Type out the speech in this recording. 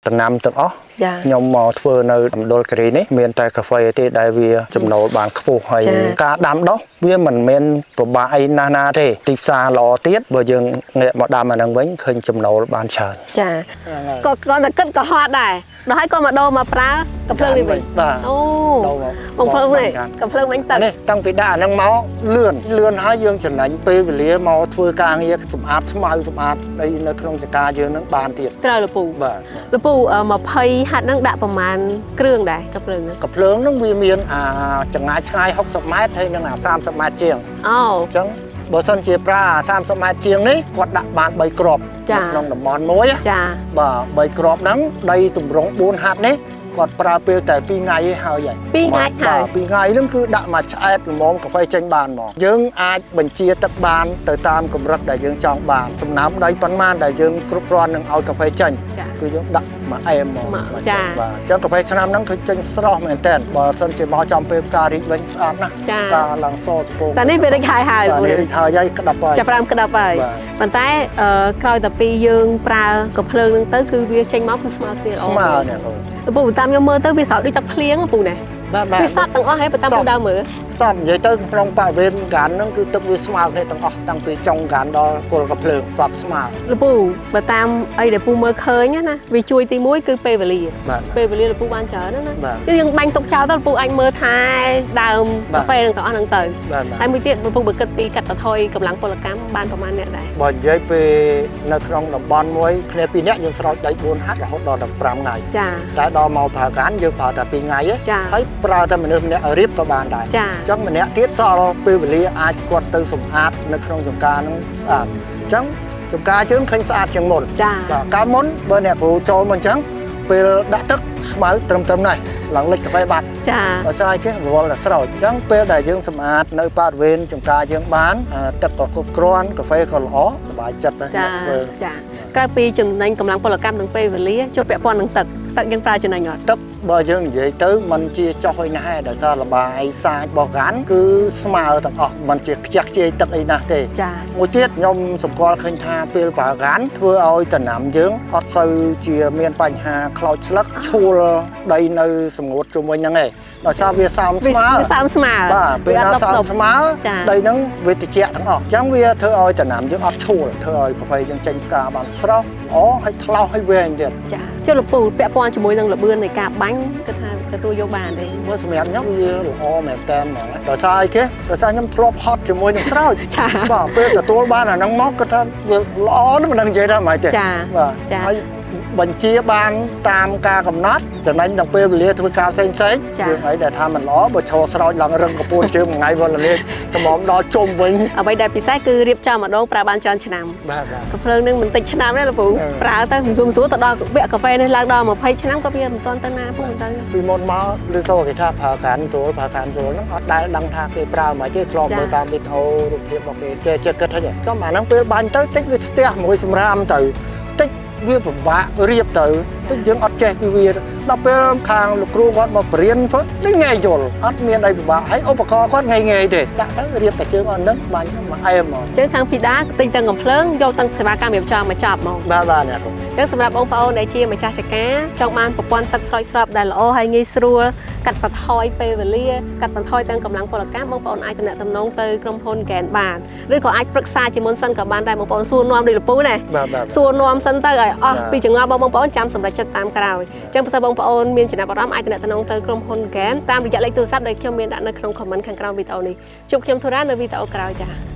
ដំណាំទាំងអស់ ចា ខ្ញុំមកធ្វើនៅមណ្ឌលគិរីនេះមានតែកាហ្វេទេដែលវាចំណូលបានខ្ពស់ហើយ ចា៎ ការដាំដុះវាមិនមែនពិបាកអីណាស់ណាទេទីផ្សារល្អទៀតបើយើងងាកមកដាំអាហ្នឹងវិញឃើញចំណូលបានច្រើន ចាក៏គាត់តែគិតក៏ហត់ដែរដល់ហើយក៏មកដូរមកប្រើកំភ្លើងនេះវិញ បាទ អូ ដូរមក បងភ្លើងនេះ បាន កំភ្លើងវិញទឹក នេះតាំងពីដាក់អាហ្នឹងមកលឿនលឿនហើយយើងចំណេញពេលវេលាមកធ្វើការងារសម្អាតស្មៅសម្អាតដីនៅក្នុងចការយើងហ្នឹងបានទៀត ត្រូវលពូ បាទ លពូ20ហាត់ហ្នឹងដាក់ប្រមាណគ្រឿងដែរកំភ្លើងហ្នឹង កំភ្លើងហ្នឹងវាមានអាចង្ងាយឆ្ងាយ60ម៉ែត្រហើយនិងអា30ម៉ែត្រជាង អូ អញ្ចឹងបើសិនជាប្រើអា30ម៉ែត្រជាងនេះគាត់ដាក់បាន3គ្រាប់ ចា នៅក្នុងតំបន់មួយណា ចា បាទ3គ្រាប់ហ្នឹងដីទម្រង់4ហាត់នេះគាត់ប្រើពេលតែ2ថ្ងៃឯងហើយហើយ 2ថ្ងៃហើយ បាទ2ថ្ងៃហ្នឹងគឺដាក់មួយឆ្អែតល្មមកាហ្វេចេញបានហ្មងយើងអាចបញ្ជាទឹកបានទៅតាមកម្រិតដែលយើងចង់បានសំណើមដីប៉ុន្មានដែលយើងគ្រប់គ្រាន់នឹងឲ្យកាហ្វេចេញ ចា គឺយើងដាក់មួយអែមហ្មង មក មួយ ចា បាទអញ្ចឹងកាហ្វេឆ្នាំហ្នឹងគឺចេញស្រស់មែនតើបើសិនជាមកចំពេលផ្ការីកវិញស្អាតណាស់ ចា ផ្កាឡើងសសពង តែនេះវារិចហើយហើយ បាទនេះរីកហើយហើយក្តាប់ហើយ ចាប់ផ្ដើមក្តាប់ហើយ បាទ ប៉ុន្តែក្រោយតែពីយើងប្រើកំភ្លើងហ្នឹងទៅគឺវាចេញមកគឺស្មើគ្នាល្អ ស្មើនេះបង លពូតាមខ្ញុំមើលទៅវាស្រោចដូចទឹកភ្លៀងលពូណា បាទបាទ វាសប់ទាំងអស់ហើយបើតាមពូដើមមើល សមនិយាយទៅក្នុងបរិវេណកានហ្នឹងគឺទឹកវាស្មើគ្នាទាំងអស់តាំងពីចុងកានដល់គល់កាភ្លើងសពស្មើ លពូបើតាមអីដែលពូមើលឃើញណាវាជួយទី1គឺពេលវេលា បាទ ពេលវេលាលពូបានច្រើនណាស់ណា បាទ គឺយើងបាញ់ទុកចោលទៅលពូអាចមើលថែដើម បាទ កាហ្វេនឹងទាំងអស់ហ្នឹងទៅ បាទបាទ ហើយមួយទៀតលពូបើគិតពីកាត់បន្ថយកម្លាំងពលកម្មបានប្រហែលអ្នកដែរ បើនិយាយពីនៅក្នុងតំបន់មួយគ្នាពីរនាក់យើងស្រោចដី4ហាត់រហូតដល់15ថ្ងៃ ចា តែដល់មកប្រើកានយើងប្រើតែ2ថ្ងៃទេ ចា ហើយប្រើតែមនុស្សម្នាក់ឲ្យរៀបក៏បានដែរ ចា អញ្ចឹងម្នាក់ទៀតសល់ពេលវេលាអាចគាត់ទៅសម្អាតនៅក្នុងចំការហ្នឹងស្អាតអញ្ចឹងចំការយើងឃើញស្អាតជាងមុន ចា បាទកាលមុនបើអ្នកគ្រូចូលមកអញ្ចឹងពេលដាក់ទឹកស្មៅត្រឹមត្រឹមនេះឡើងលិចកាហ្វេបាត់ ចា ដោយសារអីគេរវល់តែស្រោចអញ្ចឹងពេលដែលយើងសម្អាតនៅបរិវេណចំការយើងបានទឹកក៏គ្រប់គ្រាន់កាហ្វេក៏ល្អសប្បាយចិត្តណាស់ ចា អ្នកធ្វើ ចាក្រៅពីចំណេញកម្លាំងពលកម្មនិងពេលវេលាជួបពាក់ព័ន្ធនឹងទឹកទឹកយើងប្រើចំណេញអត់ ទឹកបើយើងនិយាយទៅมันជាចោះអីណាស់ឯងដោយសារលបាយសាចរបស់កានគឺស្មើទាំងអស់มันជាខ្ជះខ្ជាយទឹកអីណាស់ទេ ចា មួយទៀតខ្ញុំសម្គាល់ឃើញថាពេលប្រើកានធ្វើឲ្យដំណាំយើងអត់សូវជាមានបញ្ហាខ្លោចស្លឹកឈួលដីនៅសម្ងួតជុំវិញហ្នឹងឯងដោយសារវាសើម វា ស្មើ វាសើមស្មើ បាទពេលណា វាអត់ សើម ដប់ ស្មើ ចា ដីហ្នឹងវាត្រជាក់ទាំងអស់អញ្ចឹងវាធ្វើឲ្យដំណាំយើងអត់ឈួលធ្វើឲ្យកាហ្វេយើងចេញផ្កាបានស្រស់ល្អហើយថ្លោះហើយវែងទៀត ចាចុះលពូពាក់ព័ន្ធជាមួយនឹងល្បឿននៃការបាញ់គាត់ថាទទួលយកបានទេ មើលសម្រាប់ខ្ញុំវាល្អមែនតើហ្មងដោយសារអីគេដោយសារខ្ញុំធ្លាប់ហត់ជាមួយនឹងស្រោច ចា បាទពេលទទួលបានអាហ្នឹងមកគាត់ថាវាល្អណាស់មិនដឹងនិយាយថាម៉េចទេ ចា បាទ ចា ហើយបញ្ជាបានតាមការកំណត់ចំណេញដល់ពេលវេលាធ្វើការផ្សេងផ្សេង ចា រឿងអីដែលថាមិនល្អបើឈរស្រោចឡើងរឹងកពួនជើងមួយថ្ងៃវល់ល្ងាចតម្រាំដល់ជុំវិញ អ្វីដែលពិសេសគឺរៀបចំម្ដងប្រើបានច្រើនឆ្នាំ បាទបាទ កាហ្វេនឹងមិនតិចឆ្នាំទេលោកពូ អឺ ប្រើទៅស្រួលស្រួលទៅដល់វគ្គកាហ្វេនេះឡើងដល់20ឆ្នាំក៏វាមិនទាន់ទៅណាផងមិនទៅ ពីមុនមកឬសូគេថាប្រើក្រានស្រួលប្រើក្រានស្រួលហ្នឹងអត់ដែលដឹងថាគេប្រើមិនទេធ្លាប់ ចា មើលតាមវីដេអូរូបភាពរបស់គេចេះចេះគិតហ្នឹងចំអាហ្នឹងពេលបាញ់ទៅតិចវាស្ទះមួយសម្រាមទៅតិចវាពិបាករៀបទៅតិចយើងអត់ចេះពីវាដល់ពេលខាងលោកគ្រូគាត់មកបរៀនទៅនេះងាយយល់អត់មានអីពិបាកហើយឧបករណ៍គាត់ងាយងាយទេដាក់ទៅរៀបតែជើងអត់ហ្នឹងបាញ់មកអែមហ្មង អញ្ចឹងខាងភីដាទិញទាំងកំភ្លើងយកទាំងសេវាកម្មរៀបចំមកចប់ហ្មង បាទបាទអ្នកគ្រូ អញ្ចឹងសម្រាប់បងប្អូនដែលជាម្ចាស់ចការចង់បានប្រព័ន្ធទឹកស្រោចស្រពដែលល្អហើយងាយស្រួលកាត់បន្ថយពេលវេលាកាត់បន្ថយទាំងកម្លាំងពលកម្មបងប្អូនអាចទំនាក់ទំនងទៅក្រុមហ៊ុន Gain បានឬក៏អាចប្រឹក្សាជាមុនសិនក៏បានដែរបងប្អូនសួរនាំដូចលពូណា បាទបាទ សួរនាំសិនទៅឲ្យអស់ បាទ ពីចង្អល់បងប្អូនចាំសម្រេចចិត្តតាមក្រោយអញ្ចឹងបើសិនបងប្អូនមានចំណាប់អារម្មណ៍អាចទំនាក់ទំនងទៅក្រុមហ៊ុន Gain តាមរយៈលេខទូរស័ព្ទដែលខ្ញុំមានដាក់នៅក្នុង comment ខាងក្រោមវីដេអូនេះជួបខ្ញុំធូរ៉ានៅវីដេអូក្រោយចា៎